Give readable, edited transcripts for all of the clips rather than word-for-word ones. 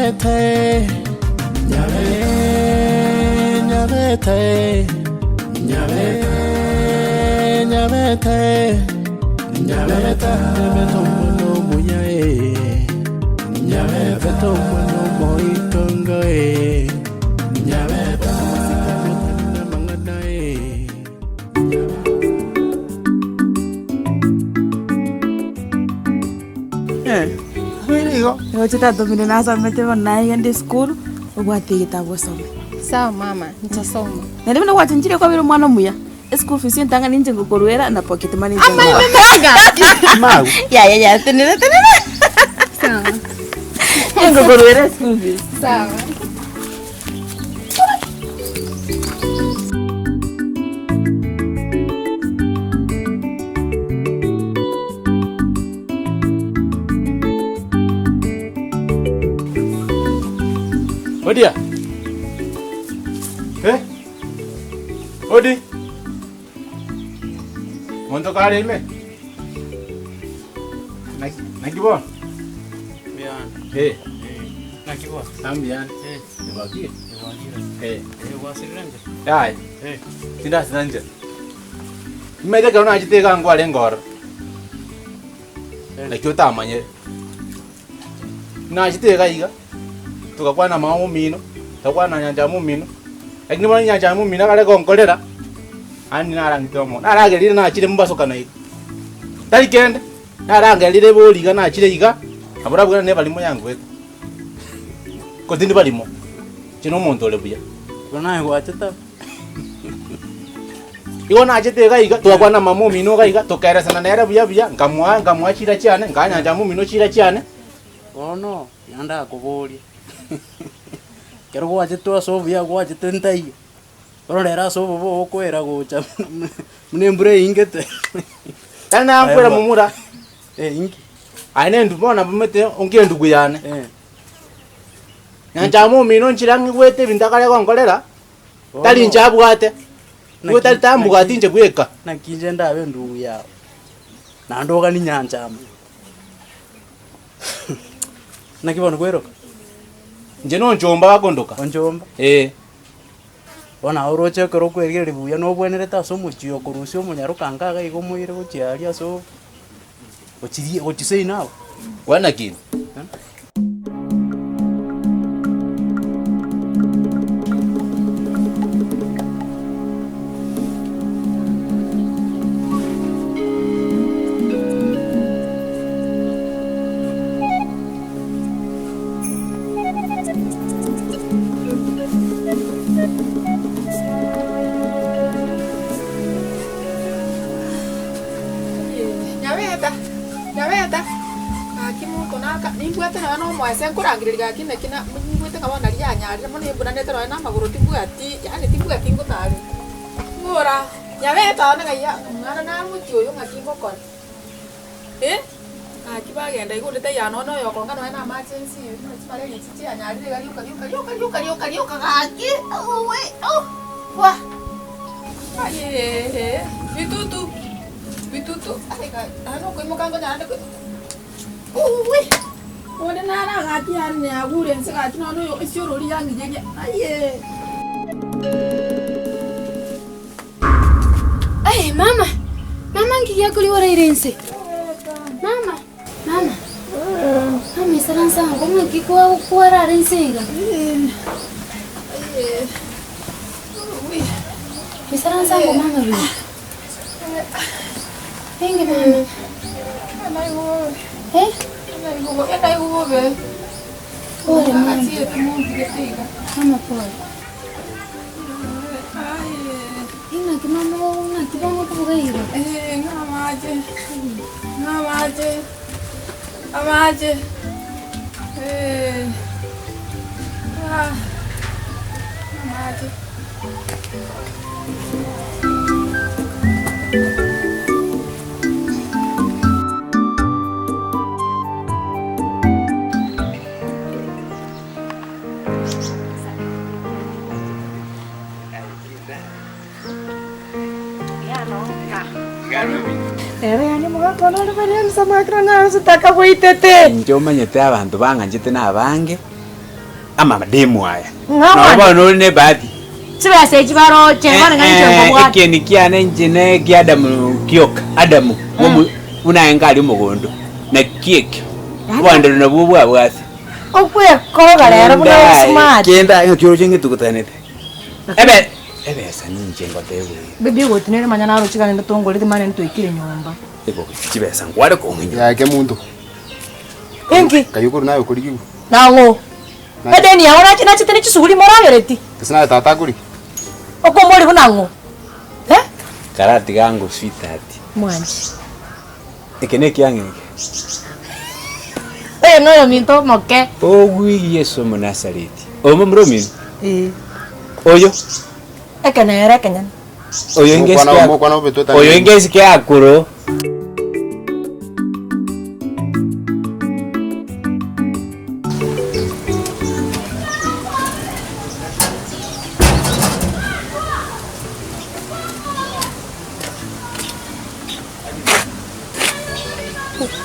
Nyabete, nyabete, nyabete, nyabete, nyabete, nyabete omwana omuya eh. Nyabete omwana omoitongo eh. Nyabete amasikani otari namang'ana eh. Roche tata omino nasomete bono nagende esukuru, obwate egetabu osome. Sawa mama, nitasoma. Naende buna gwachenchirie kwabera omwana omuya, eschool fees entang'ani ninche ngokoruera na pocket money ninche ngokoa. Yaya yaya tenena tenena. Sawa. Ninche ngokoruera eschool fees. Sawa. Odia. Eh? Odi. Monto kare ime. Naki naki bono? Mbuya. Eh. Naki bono? Mbuya. Eh. Ebwakire? Ebwakire. Eh. Eh, gwasirire nche? Yaya. Eh. Tindasira nchera. Nimanyete ekero nachete iga nkwarenge ororo. Naki otamanyire. Nachete iga iga, togakwana mama omino, togakwana nyancha momino, lakini bono nyancha momino akare gonkorera, yaani narangete omo, naragerire nachire mobasokano iga. Tari kende, narangerire bori iga nachire iga, nabo orabwate na ebarimo yangoeta. Ko tindi barimo, inche na omonto ore buya. Bono naye gwachete aba. Igo nachete iga iga, twakwana mama omino iga iga, tokaeresana nere buya buya, nkamoa nkamoa chiira chiane, nkanyancha momino chiira chiane. Bono iga ndakoborie, ekero gwachete ase obuya gwachete ntaiyo, bono rero ase obobe ogokoera gocha buna embura eingete. Tari nankwera momura, Eh inki? Aye nendu bono nabomete onke endugu yane. Eh. Nyancha momino nchire ang'igwete ebinto akare gonkorera, tari inche abwate, nigo tari tambwati inche bweka. Naki inche ndabe endugu yao, naende oganie nyancha amo. Naki bono kweroka? Inche nonchomba bakondoka. Onchomba? Eh. Bono aye oroche ekero okwerigereria buya nobwenerete ase omochie okorusia omonyaroka nka iga iga omoire gochia aria ase gochiria gochia seino abwo. Bwana ki? Nyabeta, nyabeta, gaki monto naka nimbwate nonya na omoeso nkorangereria gaki naki na nimbwate ng'a bono nari yanyarire mono embunanete nonya na amagoro timbwati yaani timbwati ngotare. Mbora, nyabeta one ng'ai omwana namochie oyo ng'aki ngokora. Eh, gaki bagenda iga onde taiyo nonya na oyokonga nonya na amache ense eye buna chimalele echi chianyarire iga rioka rioka rioka rioka rioka rioka gaki owe oh bwa ayeeh bitutu bitutu aye ga naende okoimoka nkonyara nde koimoka owe onde nare gaki yaani yagure ense gaki nonya oyo esiorori yang'iyeria ayee. Aye mama, mama nki giakoria oraire inse? Mama, mama, mama isaransa ango ng'aki kwa kwarara inse iga? Isaransa ango mama buya. Inki mama? Eh? Pore mama. Mama pore. Ing'aki mama ng'aki bagokoboka iga? Ng'a amache, ng'a amache, amache, ah, amache. Ere yaani omogaka one ore baria msamaha ekero naye ase takagoitete. Inche omanyete abanto bang'anchete nabange. Amademu aya. Ng'a Nabo mwanche. bono ore nebahati. Chibesa echi baroche bono ng'a inche nkobwate. Ekieni kiane inche ne ekia Adamu kioka, Adamu bwomo buna aye nkare omogondo, naki ekio, obwanderero nabwo bwabwate. Okwekoroga rero buna Kende smart. Kende aye ng'aki oroche ng'etugutanete. Ebe ebesa ninche ngoteba oyo. Bibi egoti nere manya naroche gane ntongoreti mane ntoikire nyomba. Egoti chibesa nkware kong'inyora. Yake monto. Inki? Kayo korwa naye okorigigwa. Nang'o? Edeni yao nache nachete ne chisuguri moragereti? Gose naye tata akorigi? Okombori buna ng'o? Eh? Karatiga ango sweetheart. Mwanchi. Eke nekiang'e eke. Oyo noyominto omoke. Ogwi Yeso Omonasareti. Oyo momura omino? Ee. Oyo? Eke nere ekenyene. Oyo inge Mokwana- esike mokwana obe twetani- oyo inge esike akoro.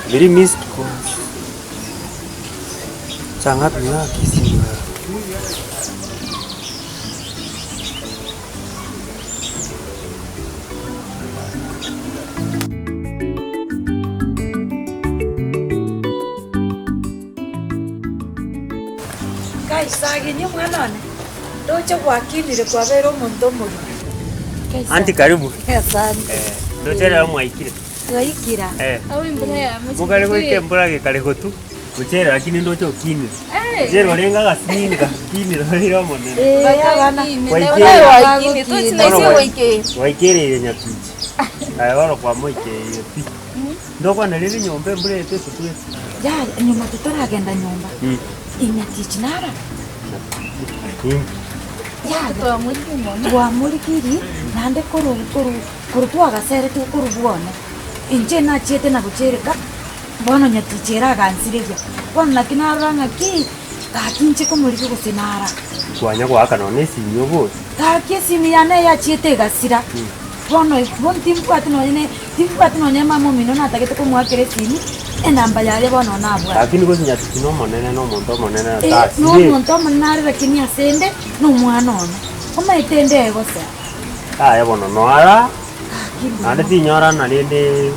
Very missed calls. Saa ngapi yake simu? Kaisagenie omwana one, ndoche gwakinire kwabeire omonto omogima. Aunty karibu. Asante. Eh, ndoche rero mwaikire. Twaikira. Eh. Mokare goika embura gekare gotu. Gochere lakini ndoche okinire. Gochere orenge agasinini gakinire orire omonene. Eh, abana. Waikereire nyatichi. Aye bono kwamoikeire pi. Ndokwana rende nyomba embura eye tetotwete. Yaya nyuma totaragenda nyomba. Inyatichi nara. Yaya twamorikiri naende koru koru koru twagaseretigwe koru bwane. Inche nachiete na gochereka bono nyatichi ere agansireria. Bono naki narora ng'aki gaki inche komorigia gose nara. Kwanya goaka nonya esimi oborie. Gaki esimi yane yachiete egasira. Bono bono timbwati nonye ne timbwati nonye mama omino natagete komoakera esimi, enamba yaye bono nabwate. Lakini gose nyatichi nomonene nomonto omonene Eh, tasire. nomonto omonene are lakini ase ende nomwana one. Omanyete ende egosea. Yaya bono noara, naende tinyora ng'a rende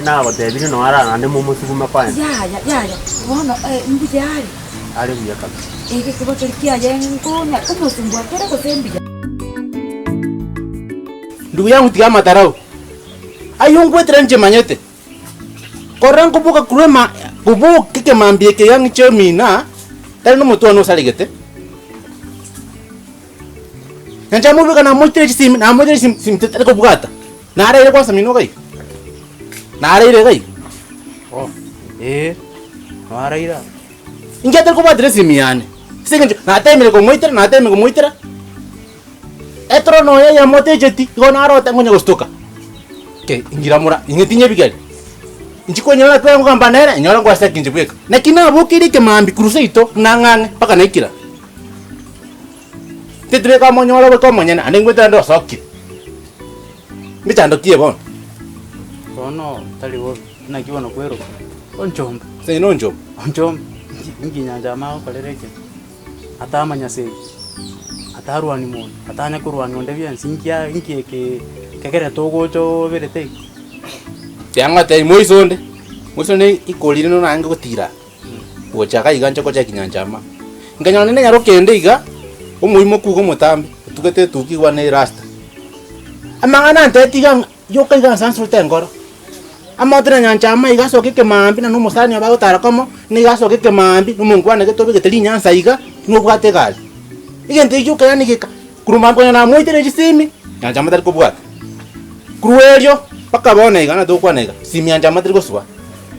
nagotebirie noara naende momosugume kwanza. Yaya yaya bono mbuya are. Are buya kabisa. Egekuba keria kiaye nkonya komosumbua kere gose mbuya. Ndugu yangu tiga amatarau ayio ngwetera inche manyete. Korora nkoboka korwa ema koboka ekemambia eke ya ng'iche omina, tari nomotwe one osaregete. Nyancha mobeka namoitire chisimi, namoitire chisimi, simi tari kobwata. Naraire kwansa mino iga iga, naraire iga iga. Oh, eh, naraire aa. Inki atari kobwatera esimi yane? Ase eng'encho natemire komoitera, natemire komoitera. Ekero nonya yamotecheti, igo narote nkonya gostuka. Okay, ingiramora, inge tinyebigeri. Inchi konyora naki nkogamba nere, inyore nkwaseka inche bweka. Naki nabokeire ekemambia korwa seito, buna ng'ang'e, mpaka naikire aa. Titibeka omonyore bweka omonyene, ande ngwete naende osokire. Mechando ki eye bono? Bono tari bobe, naki bono kweroka? Onchombe. Ase nonchombe? Onchombe, inki nyancha amagokorera ekebe? Atamanya segi, atarwani monto, atanya korwania onde bwensi, inki a inki eke kegerete ogocha oberete iga? Tiga ngotebi moiso onde, moiso onde ikorire nonya naende gotira gocha iga iga nche gochia nyancha ama. Nkanyora naende nyaroke ende iga, omoimoku iga omotambe, otugete etuki igwa na erasta. Amang'ana antebetie iga ng'a Yoka iga nsansorete enkoro. Amaote na nyancha ama iga asoke ekemaambia na nomosani obo agotara komo, nigo asoke ekemaambia na omonkwana gete obegete rinyansa iga, nobwate egari. Egento ekio gioka yaani geka korwa mambia konya namoitere chisimi, nyancha ama tari kobwata. Korwa erio mpaka bono iga natogokwana iga, simi yancha ama tari gosoa.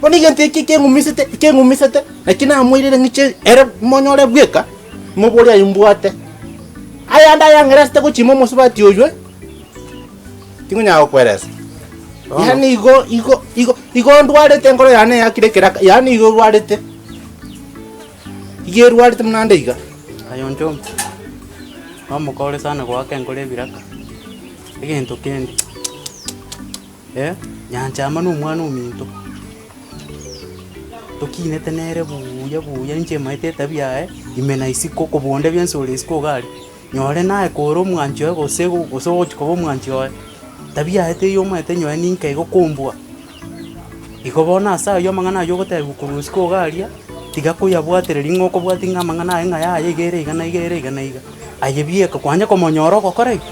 Bono egento eki ekeng'umisete ekeng'umisete, naki namoirere ng'iche ere monyore bweka, moborie aywo mbwate. Ayande ayang'eresete gochima omosubati oywe. Tingonyara gokweresa. Yaani igo igo igo igo ndwarete enkoro yane eyakire ekeraka, yaani igo erwarete, igo erwarete buna nde iga. Aye onchombe, nomokore sana goaka enkoro ebiraka, egento kende eh, nyancha ama na omwana ominto, tokinete nere buya. buya buya inche maete etabia yaye, ime na isiko kobua onde bwensi ore isiko iga aria. Nyore naye kore omwanchi oye gose gose ogochi koba omwanchi oye, tabia yaye teiyo omanyete nyowe ninka igo kombua. Igo bono ase aywo amang'ana aywo ogotebiwa korwa isiko iga aria, tiga koyabwatereria ng'a okobwatia ng'a amang'ana aye ng'a yaya iga ere iga na iga ere iga na iga. Aye bieka kwanya komonyora ogokora iga.